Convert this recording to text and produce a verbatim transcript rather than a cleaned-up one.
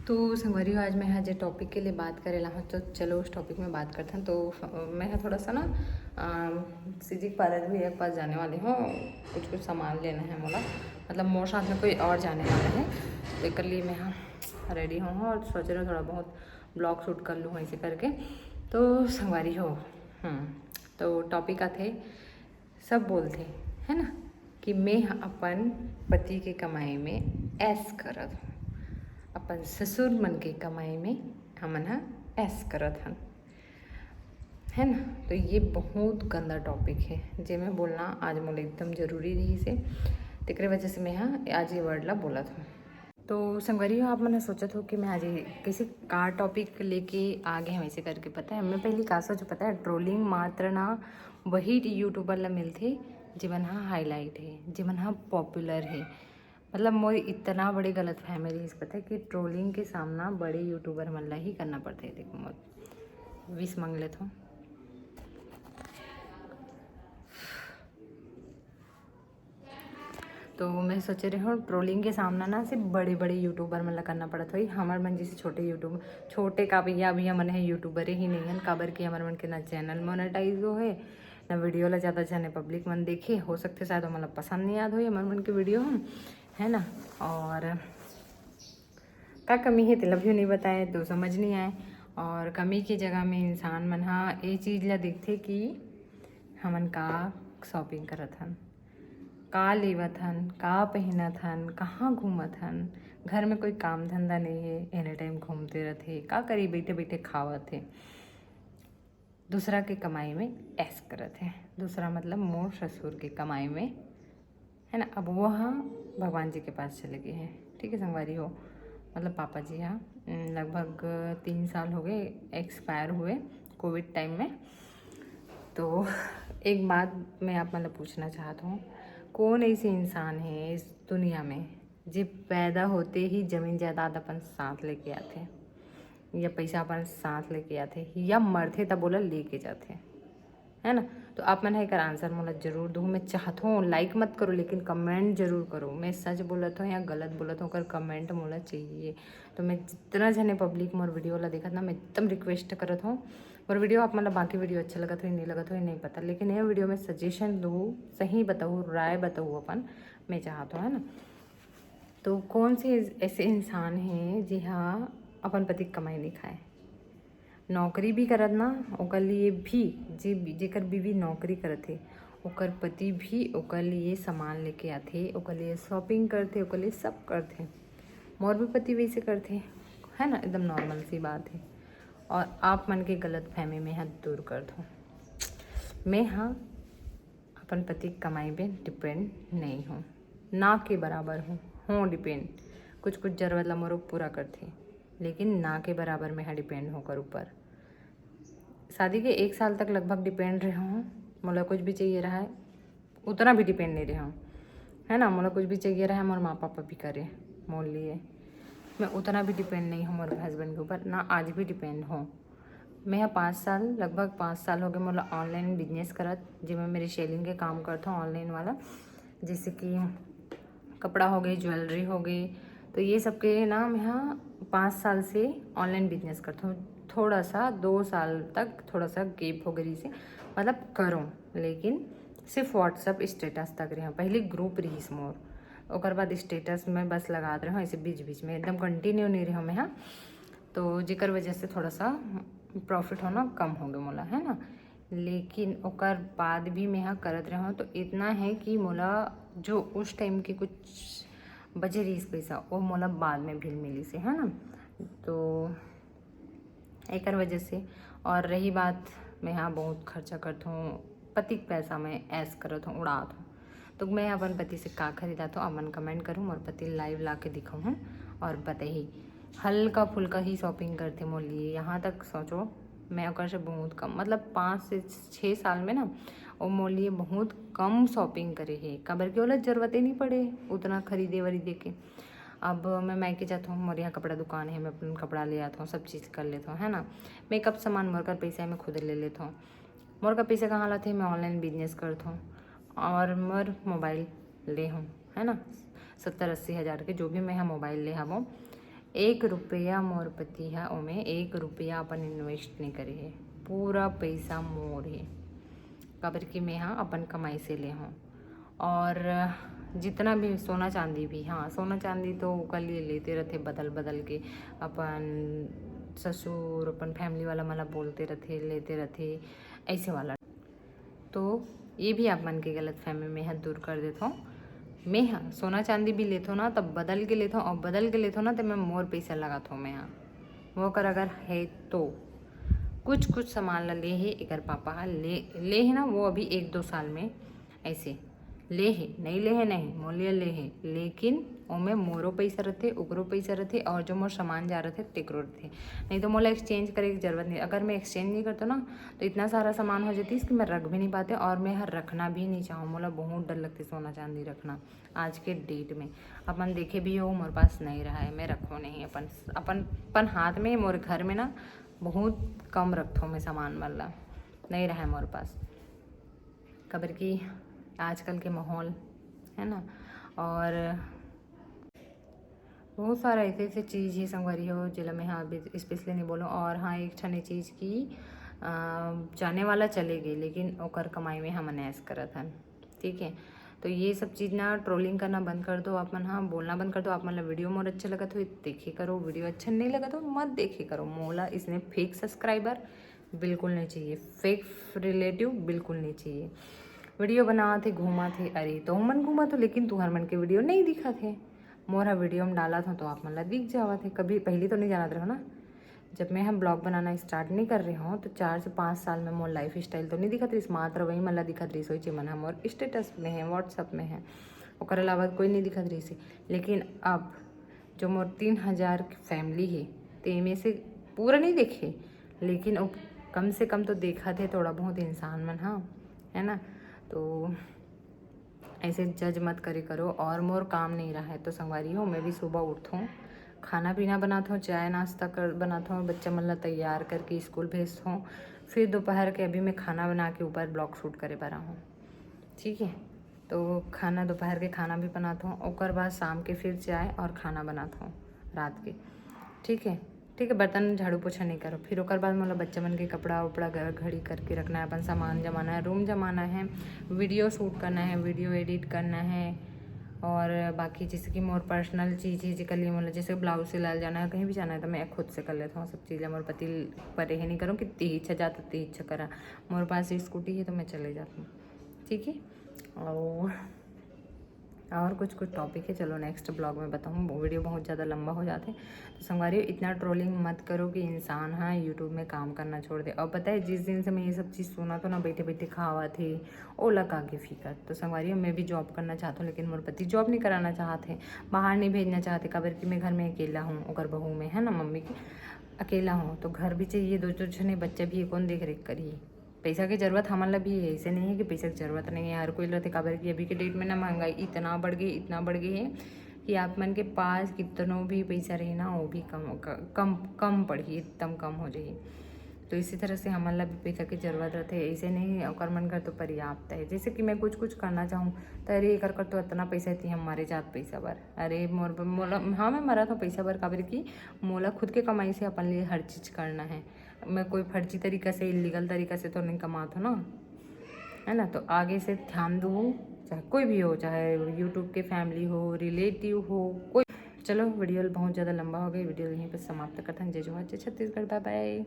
तो संगवारी हो, आज मैं हा जे टॉपिक के लिए बात करे ला हूँ, तो चलो उस टॉपिक में बात करते हैं। तो फ- मैं हा थोड़ा सा ना, अम, सिजी पारस भैया के पास जाने वाली हूँ कुछ कुछ सामान लेना है मोला, मतलब मोर साथ में कोई और जाने वाला है, तो एकर लिए मैं हा रेडी हूँ और सोच रही हूँ थोड़ा बहुत ब्लॉग शूट कर लूँ ऐसे करके। तो संगवारी हो, हम्म, तो टॉपिक आथे, सब बोलथे, है ना, कि मैं ह अपन पति के कमाई में ऐश करत हूँ, अपन ससुर मन के कमाई में हमन ह ऐश करत हन, है ना। तो ये बहुत गंदा टॉपिक है, जेमे बोलना आज मोला एकदम जरूरी रहिस हे, तेकरे वजह से मैं ह आज ये वर्ड ला बोलत हूँ। तो संगवारी हो, आप मन ह सोचत हो कि मैं आज ये कैसे का टॉपिक लेके आ गए हैं, वैसे करके। पता है मैं पहली का सोच, पता है, ट्रोलिंग मात्र ना वही यूट्यूबर ला मिलथे जेमन हा हाईलाइट है, जेमन हा पॉपुलर है। मतलब मोर इतना बड़े गलत फहमी रहिस, पता है, कि ट्रोलिंग के सामना बड़े यूट्यूबर मन ला ही करना पड़थे। देखो मोर विश मांग लेत हूँ। तो मैं सोचे रहे हूँ ट्रोलिंग के सामना ना सिर्फ बड़े बड़े यूट्यूबर मन ला करना पड़त होही, हमर मन जैसे छोटे यूट्यूब, छोटे का भैया, अभी हमन है यूट्यूबर ही नहीं हन, काबर कि हमर मन के ना चैनल मोनेटाइज हो है, ना वीडियो ला ज़्यादा जाने पब्लिक मन देखे, हो सकथे शायद ओमन ला पसंद नहीं आत होही हमर मन के वीडियो हम, है ना। और का कमी है तेला भी नहीं बताए तो समझ नहीं आए। और कमी के जगह में इंसान मन हा ये चीज़ ला देखथे कि हमन का शॉपिंग करत हन, का लेवत हन, का पहिनत हन, कहाँ घूमत हन, घर में कोई काम धंधा नहीं है, एनी टाइम घूमते रहथे, का करी, बैठे बैठे खावत है। दूसरा के कमाई में ऐश करत है, दूसरा मतलब मोर ससुर के कमाई में, है ना। अब वो हाँ भगवान जी के पास चले गए हैं, ठीक है संगवारी हो, मतलब पापा जी हाँ, उम, लगभग तीन साल हो गए एक्सपायर हुए कोविड टाइम में। तो एक बात मैं आप मतलब पूछना चाहत हूँ, कौन ऐसे इंसान है इस दुनिया में जे पैदा होते ही जमीन जायदाद अपन साथ लेके आथे, या पैसा अपन साथ लेके आथे, या मरथे तब ओला लेके जाथे, है ना। तो आप मन ह एकर आंसर मोला जरूर दू। मैं चाहत हूँ लाइक मत करो, लेकिन कमेंट जरूर करो। मैं सच बोलत हूँ या गलत बोलत हूँ, ओकर कमेंट मोला चाहिए। तो मैं जितना जने पब्लिक मोर वीडियो ला देखत ना, मैं एकदम रिक्वेस्ट करत हूँ, मोर वीडियो आप मन ला बाकी वीडियो अच्छा लगत होही, नहीं लगत होही, नहीं पता, लेकिन ये वीडियो में सजेशन दू, सही बताऊ, राय बताऊ अपन, मैं चाहत हूँ, है ना। तो कौन से ऐसे इंसान हैं जी हाँ अपन पति के कमाई नहीं खाए, नौकरी भी करत ना, ओकर लिए भी, जे जेकर बीवी नौकरी करत हे, ओकर पति भी ओकर लिए सामान लेके आथे, ओकर लिए शॉपिंग करथे, ओकर लिए सब करथे। मोर भी पति वैसे करथे, है ना, एकदम नॉर्मल सी बात है। और आप मन के गलत फहमी में हा दूर कर दो। मैं हाँ अपन पति के कमाई पे डिपेंड नहीं हूँ, ना के बराबर हूँ। हूँ डिपेंड, कुछ कुछ जरूरत ला मोरो पूरा करथे, लेकिन ना के बराबर में हा डिपेंड हूँ ओकर ऊपर। शादी के एक साल तक लगभग डिपेंड रहे हूँ, मोला कुछ भी चाहिए रहा है, उतना भी डिपेंड नहीं रहे हूँ, है ना। मोला कुछ भी चाहिए रहा है, मोर माँ पापा भी करे मोर लिए, मैं उतना भी डिपेंड नहीं हूँ मोर हस्बैंड के ऊपर, ना आज भी डिपेंड हूँ। मैं ह पाँच साल, लगभग पाँच साल हो गए मोला ऑनलाइन बिजनेस करत, जेमा मैं रिसेलिंग के काम करत हूँ ऑनलाइन वाला, जैसे कि कपड़ा हो गए, ज्वेलरी हो गई, तो ये सब के ना मैं ह पाँच साल से ऑनलाइन बिजनेस करत हूँ। थोड़ा सा दो साल तक थोड़ा सा गैप हो गई से, मतलब करूँ, लेकिन सिर्फ WhatsApp स्टेटस तक रहे। पहले ग्रुप रहिस मोर, ओकर बाद स्टेटस में बस लगात रहे ऐसे बीच बीच में, एकदम कंटिन्यू नहीं रहे मैं ह। तो जेकर वजह से थोड़ा सा प्रॉफिट होना कम हो गया मोला, है ना। लेकिन ओकर बाद भी मैं ह करत रहे हूँ, तो इतना है कि मोला जो उस टाइम के कुछ बचे रहिस पैसा, वो मोला बाद में भी मिलिस हे, है ना। तो एकर वजह से। और रही बात, मैं ह बहुत खर्चा करत हूँ, पति के पैसा में ऐश करत हूँ, उड़ात हूँ। तो मैं अपन पति से का खरीदात हूँ, अपन कमेंट करूँ और पति लाइव ला के दिखाऊँ और बताही। हल्का फुल्का ही शॉपिंग करथे मोर लिए, यहाँ तक सोचो, मैं ओकर से बहुत कम, मतलब पाँच से छः साल में ना, वो मोर लिए बहुत कम शॉपिंग करे हे, काबर कि ओला जरूरत ही नहीं पड़े उतना खरीदे वरीदे के। अब मैं मायके जात हूँ, मोर यहाँ कपड़ा दुकान है, मैं अपन कपड़ा ले आत हूँ, सब चीज़ कर लेत हूँ, है ना। मेकअप सामान मोर कर पैसा है, मैं खुद ले लेत हूँ। मोर का पैसा कहाँ लाथे, मैं ऑनलाइन बिजनेस करत हूँ। और मोर मोबाइल ले हूँ, है ना, सत्तर अस्सी हज़ार के, जो भी मैं ह मोबाइल ले हवो, एक रुपया मोर पति ह ओमे एक रुपया अपन इन्वेस्ट नइ करे हे, पूरा पइसा मोर हे, काबर कि मैं ह अपन कमाई से ले हूँ। और जितना भी सोना चांदी भी, हाँ, सोना चांदी तो ओकर लिए लेते रथे बदल बदल के, अपन ससुर, अपन फैमिली वाला मन ला बोलते रथे, लेते रथे, ऐसे वाला। तो ये भी आप मन के गलत फहमी मैं ह दूर कर देथों। मैं ह सोना चांदी भी लेथों ना, तब बदल के लेथों, और बदल के लेथों ना, तो मैं मोर पैसा लगाथों मैं ह। वो कर अगर है तो कुछ कुछ सामान ला ले हे एकर पापा ह, ले, ले हे ना, वो अभी एक दो साल में ऐसे ले हे, नहीं ले हे नहीं, मोलिया ले हे, लेकिन ओमे मोरो पैसा रथे, ओकरो पैसा रथे, और जो मोर सामान जा रथे तेकरो रथे। नहीं तो मोला एक्सचेंज करे के जरूरत नहीं। अगर मैं एक्सचेंज नहीं करतो ना, तो इतना सारा सामान हो जातीस कि मैं रख भी नहीं पाते, और मैं हर रखना भी नहीं चाहूँ। मोला बहुत डर लगती सोना चांदी रखना। आज के डेट में अपन देखे भी हो, मोर पास नहीं रहा है, मैं रखो नहीं अपन, अपन, अपन हाथ में, मोर घर में ना बहुत कम रखथों मैं सामान मन ला, नहीं रहा है मोर पास, काबर कि आजकल के माहौल है ना, और बहुत सारा ऐसे ऐसे चीज़ हे संगवारी हो, जेला मैं हाँ अभी स्पेशली नहीं बोलूँ। और हाँ, एक ठन ये चीज़ की अ, जाने वाला चले गए, लेकिन ओकर कमाई में हमन ऐश करत हन, ठीक है। तो ये सब चीज़ ना, ट्रोलिंग करना बंद कर दो आप मन, हाँ, बोलना बंद कर दो। आप मन ला वीडियो मोर अच्छे लगत हो, देखे करो, वीडियो अच्छा नहीं लगत हो, मत देखे करो। मोला इसने फेक सब्सक्राइबर बिल्कुल नहीं चाहिए, फेक रिलेटिव बिल्कुल नहीं चाहिए। वीडियो बनावत हे, घूमत हे, अरे तो हमन घूमत हो, लेकिन तुहर मन के वीडियो नहीं दिखत हे। मोर ह वीडियो में डालत हो तो आप मन ला दिख जावत हे। कभी पहली तो नहीं जानत रहो ना, जब मैं हम ब्लॉग बनाना स्टार्ट नहीं कर रहे हो तो चार से पाँच साल में मोर लाइफ स्टाइल तो नहीं दिखत रहीस, मात्र वही मन ला दिखत रहीस, वही जेमन ह मोर स्टेटस में है, व्हाट्सएप में है, ओकर अलावा कोई नहीं दिखत रहीस। लेकिन अब जो मोर तीन हज़ार के फैमिली हे, तेमे से पूरा नहीं देखे, लेकिन ओ कम से कम तो देखत हे थोड़ा बहुत इंसान मन, हाँ, है ना। तो ऐसे जज मत करे करो। और मोर काम नहीं रहा है तो संगवारी हो, मैं भी सुबह उठथों, खाना पीना बनाथों, चाय नाश्ता कर बनाथों, बच्चा मन ला तैयार करके स्कूल भेजथों, फिर दोपहर के अभी मैं खाना बना के ऊपर ब्लॉग शूट करे बर आहूँ, ठीक है। तो खाना, दोपहर के खाना भी बनाथों, ओकर बाद शाम के फिर चाय और खाना बनाथों रात के, ठीक है। ठीक है, बर्तन झाड़ू पोछा नहीं करो। फिर ओकर बाद मोला बच्चा मन के कपड़ा उपड़ा, घर घड़ी करके रखना है, अपन सामान जमाना है, रूम जमाना है, वीडियो शूट करना है, वीडियो एडिट करना है, और बाकी जैसे कि मोर पर्सनल चीज़ है, जेकर लिए मोला जैसे ब्लाउज सिलाए जाना है, कहीं भी जाना है, तो मैं खुद से कर लेता हूँ सब चीज़ें। मोर पति पर यही नहीं करूँ कि तेही इच्छा जाता, तेही इच्छा करा। मोर पास स्कूटी है तो मैं चले जाती हूँ, ठीक है। और और कुछ कुछ टॉपिक है, चलो नेक्स्ट ब्लॉग में बताऊँ, वो वीडियो बहुत ज़्यादा लंबा हो जाते। तो संगवारी हो, इतना ट्रोलिंग मत करो कि इंसान, हाँ, यूट्यूब में काम करना छोड़ दे। और पता है, जिस दिन से मैं ये सब चीज़ सुना तो ना, बैठे बैठे खावा थे, ओला का के फिकर। तो संगवारी हो, मैं भी जॉब करना चाहता हूँ, लेकिन मोर पति जॉब नहीं कराना चाहते, बाहर नहीं भेजना चाहते, काबर कि मैं घर में अकेला हूँ, ओकर बहू में है ना, मम्मी की अकेला हूँ, तो घर भी चाहिए, दो दो जने बच्चा भी है, कौन देख रेख करिए। पैसा के जरूरत हमन ला भी है, ऐसे नहीं है कि पैसा के जरूरत नहीं है, हर कोई ला रथे, काबर कि अभी के डेट में ना महंगाई इतना बढ़ गई, इतना बढ़ गई है कि आप मन के पास कितनो भी पैसा रही ना, वो भी कम, क-, कम, कम पड़ही, एकदम कम हो जाही। तो इसी तरह से हमन ला भी पैसा के जरूरत रथे, ऐसे नहीं, ओकर मन घर तो पर्याप्त है। जैसे कि मैं कुछ कुछ करना चाहूँ, तो अरे, एकर कर तो इतना पैसा थी, हम मारे जात पैसा बर, अरे मोर, मोला, हाँ, मैं मरा था पैसा बर, काबर कि मोला खुद के कमाई से अपन लिए हर चीज़ करना है। मैं कोई फर्जी तरीका से, इलीगल तरीका से तो नहीं कमात हो ना, है ना। तो आगे से ध्यान दो, चाहे कोई भी हो, चाहे यूट्यूब के फैमिली हो, रिलेटिव हो, कोई। चलो, वीडियो बहुत ज़्यादा लंबा हो गई, वीडियो यहीं पे समाप्त करते हैं। जय जोहार, जय छत्तीसगढ़, बाय बाय।